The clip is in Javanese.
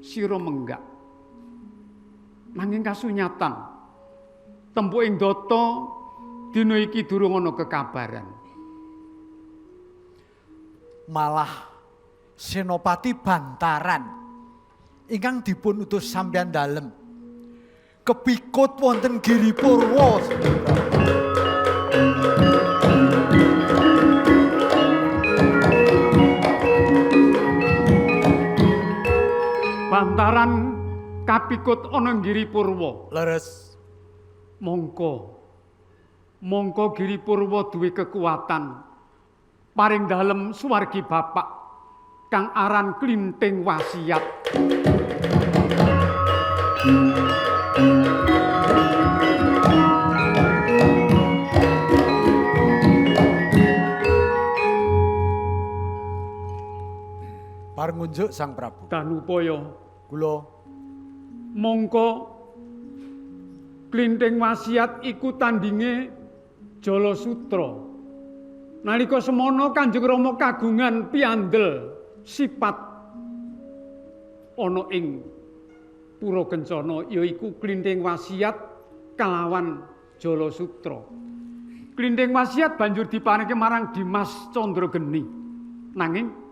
Sira menggak. Nanging kasunyatan tempuking data dina iki durung ana kekabaran. Malah Senopati Bantaran ingkang dipun utus sampeyan dalem kepikut wonten Giri Purwa. Bantaran kapikut ana Giri Purwa. Leres. Mongko mongko Giri Purwa duwe kekuatan paring dalem swargi bapak kang aran Klinting Wasiat. Parngunjuk Sang Prabu. Danupaya kula mongko Klinting Wasiat iku tandinge Jala Sutra. Nalika semono Kanjeng Rama kagungan piandel sifat ana ing Pura Kencana, yaiku Klinting Wasiat kalawan Jala Sutra. Klinting Wasiat banjur diparingke marang Dimas Candrageni. Nanging